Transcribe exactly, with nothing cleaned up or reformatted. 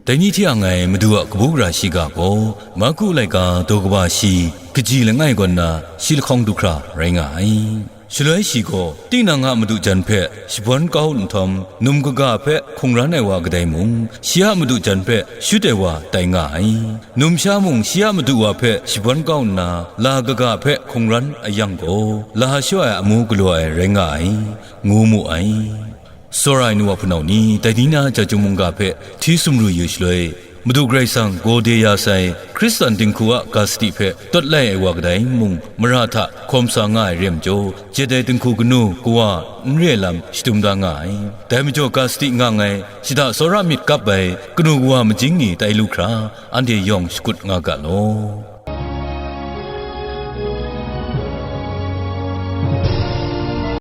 Dai ni hte a ngai Madu a kabu gara shiga gaw, Marku laika daw kaba shi, kaji langai gaw nna shi lahkawng du hkra rai nga ai. Shaloi shi gaw, tinang a madu jan hpe shabawn kau nhtawm, num kaga hpe hkungran ai wa kadai mung, shi a madu jan hpe shut ai wa tai nga ai. Numsha mung shi a madu wa hpe shabawn kau nna, la kaga hpe hkungran a yang gaw, la shaw ai amu galaw ai rai nga ai, ngu mu ai. Tsawra ai nu wa hpunau ni, dai ni na chyum mungga hpe hti sumru yu shaloi, Madu Karai Kasang gaw de ya sai, Hkristan dinghku a ga sadi hpe tawt lai ai wa kadai mung, mara hta hkawm sa nga ai re majaw, jet ai dinghku kanu kawa n re lam shadum da nga ai. Dai majaw ga sadi nga ai, shada tsawra myit kap ai, kanu kawa majing ni tai lu hkra, anhte yawng shakut nga ga law.